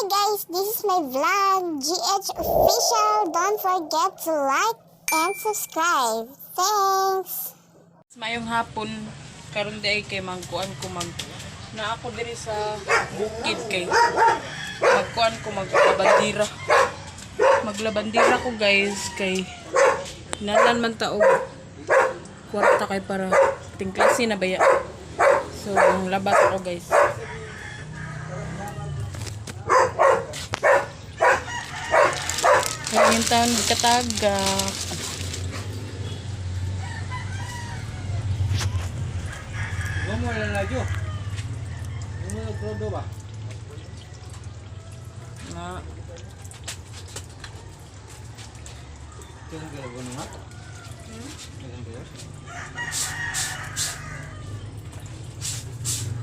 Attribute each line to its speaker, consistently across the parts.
Speaker 1: Guys, this is my vlog, GH Official. Don't forget to like and subscribe. Thanks!
Speaker 2: Mayong hapon, karon di ay kay magkuan ko mag na ako diri sa bukid kay magkuan ko maglabandira. Maglabandira ko, guys, kay nalan man ta og kwarta kay para tingklase na baya. So, labas ako, guys. Ngayon taon katagak.
Speaker 3: Gomo na na jo. Gomo na krodo ba?
Speaker 2: Na
Speaker 3: Kailan kaya ko nga? Kailan kaya?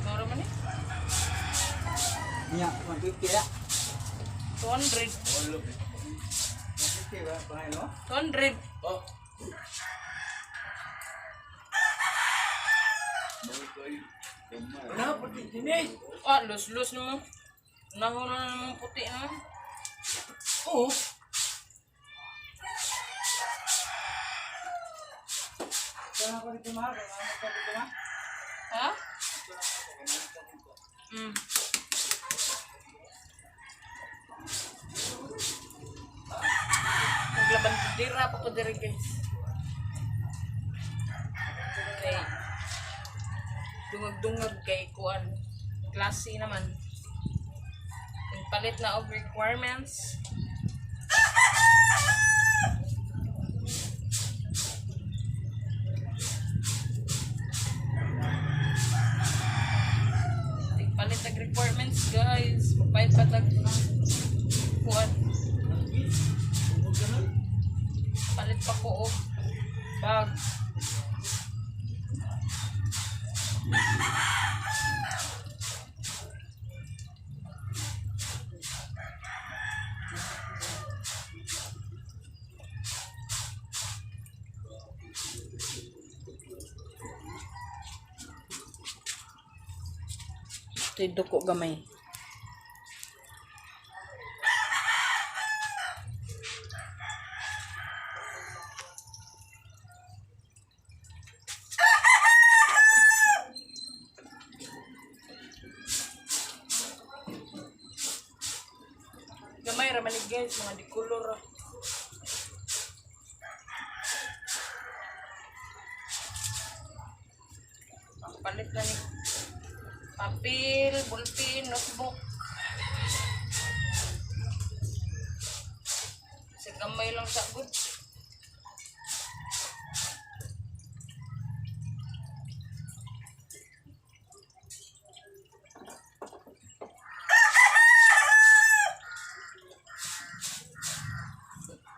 Speaker 2: Mura man eh.
Speaker 3: Nya, 150 ya.
Speaker 2: 200.
Speaker 3: 150 ba? Pangay no?
Speaker 2: 200.
Speaker 3: Oh. Na puti dinis.
Speaker 2: Ah, lus-lus naman. Nahuna na naman puti na.
Speaker 3: Oh. Kailan ko dito mahal? Kailan ko dito mahal?
Speaker 2: Ha? Naglaban ko dira pa ko diri, guys. Kay dungag-dungag kay kuan. Klase naman. Yung palit na og requirements. Palit tag requirements, guys. Magpalit pa tag kuan. Palit pa ko og bag. Ito'y duko gamay. Gamay ra man ni, guys, mga di color ra. Ang palit na ni papel, ballpen, notebook. Sa gamay lang sa good.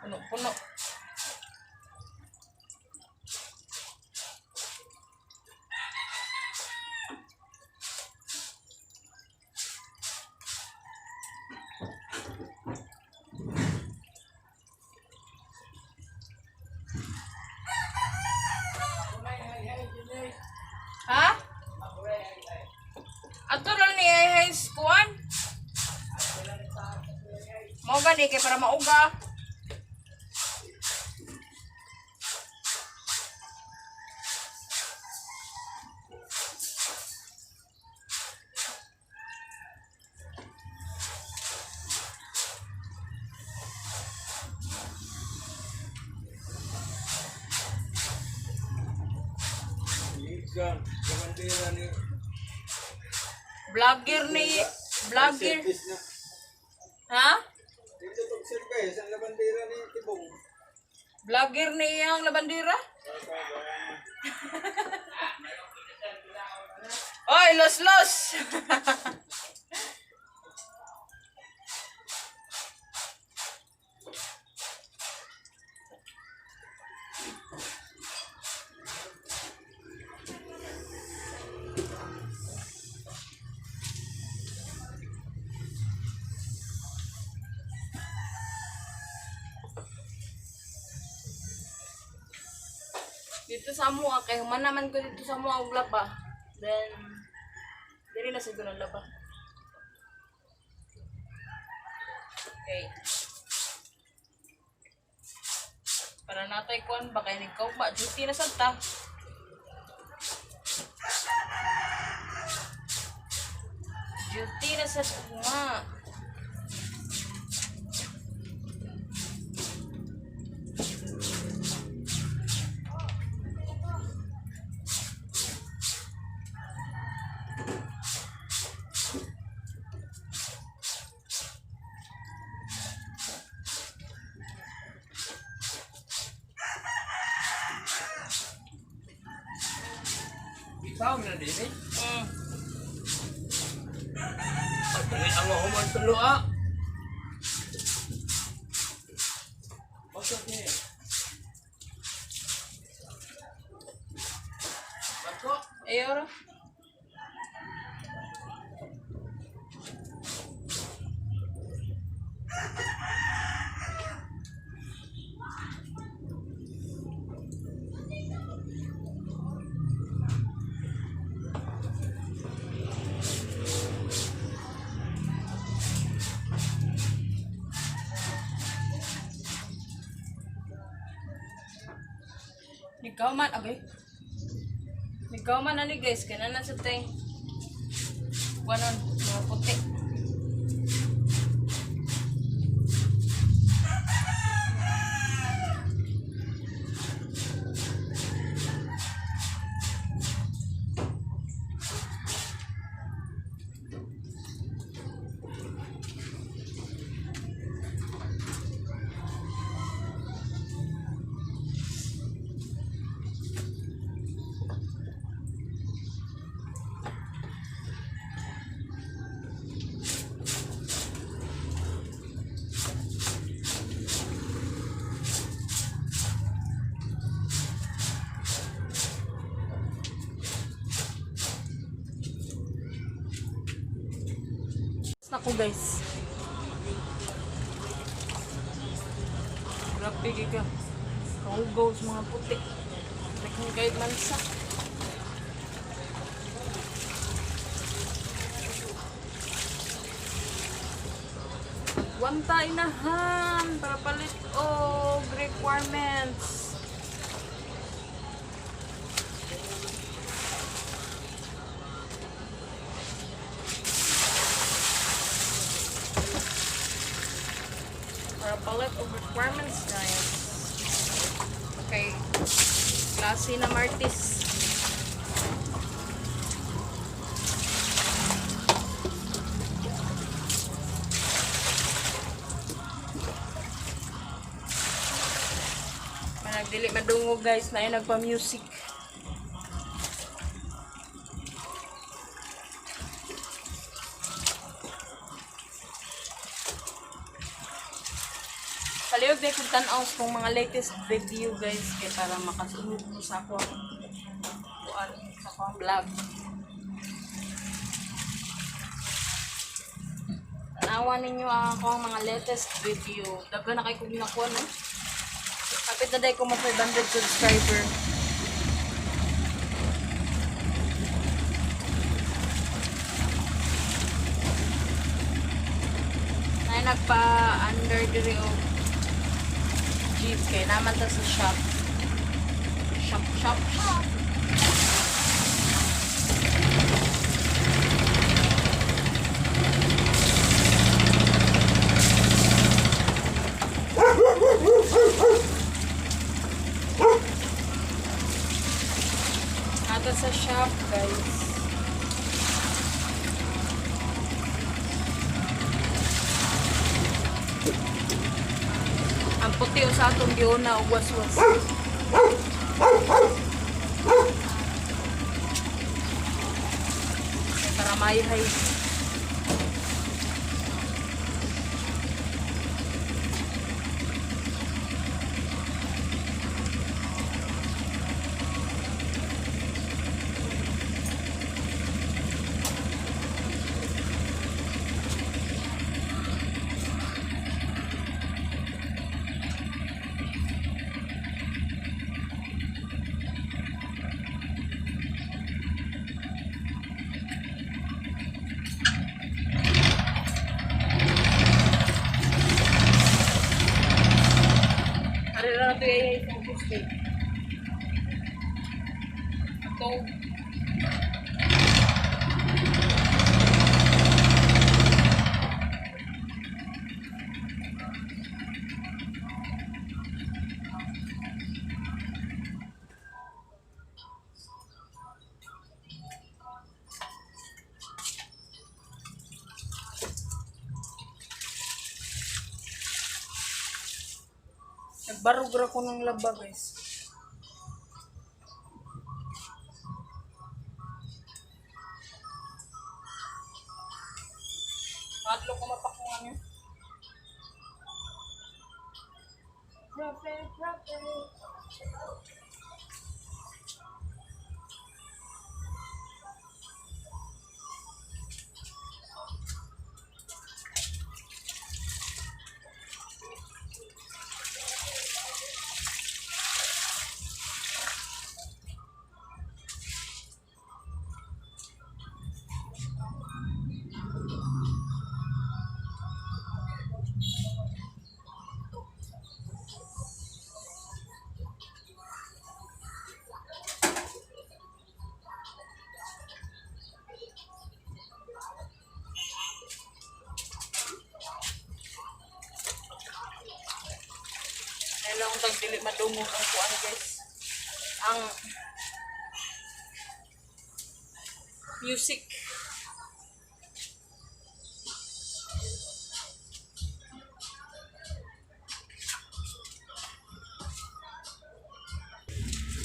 Speaker 2: Puno-puno. Ha? Ato lang ni ay kuan. Mao gani kay para mauga.
Speaker 3: Ligan, bandera ni.
Speaker 2: Vlogger ni vlogger.
Speaker 3: Service na.
Speaker 2: Ha?
Speaker 3: Dito tog service ang labandera ni Tibong.
Speaker 2: Vlogger ni iyang labandira? Oy, los los. Dito sa amo kay human naman ko dito sa amo og laba. Then diri na siguro ang laba. Okay. Para natay kuan ba kay nagkaugma duty na sad ta. Duty na sad ugma.
Speaker 3: Ikaw na din eh. Pagdali ang human tulo ah. Basta niya. Bako.
Speaker 2: Ayaw ra. Nikaw man, agay. Nikaw man ani guys, kana na sa tay. Wanon, mga puti. Nako guys. Grabe kay ka. Kahugaw sa mga puti. Daghang kahit mansa. Wanta inahan para palit og requirements. Para palit og requirements, guys. Okay. Klase na Martis. Managdili madungog guys na nagpa-music. Palihog na kung tan-aw kung mga latest video guys kay para makasunod mo sa ako ang kuan sa ako ang vlog. Tanawan ninyo ang ako ang mga latest video. Daghan na kay kong nakuha no. Kapit na dahil ko mo 500 subscriber. Na nagpa under diri og jeep kay naman ta sa shop. Shop, shop, shop. Nata sa shop, guys. Ang puti o sa atong giuna og waswas. Kay para mayhay. kay ato. Nagbarog ra ko ng laba, guys. Madlo ko mapakungan yun. Grabe, grabe. Kailangan kong tagdili madungog ang kuan, guys. Ang music.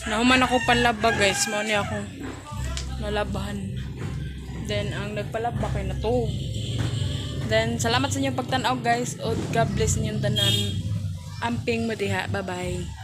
Speaker 2: Nahuman ako panlaba, guys. Mao ni akong nalabahan. Then ang nagpalaba kay natuog. Then salamat sa inyong pagtan-aw, guys. Og God bless inyong tanan. Amping mo diha. Bye-bye.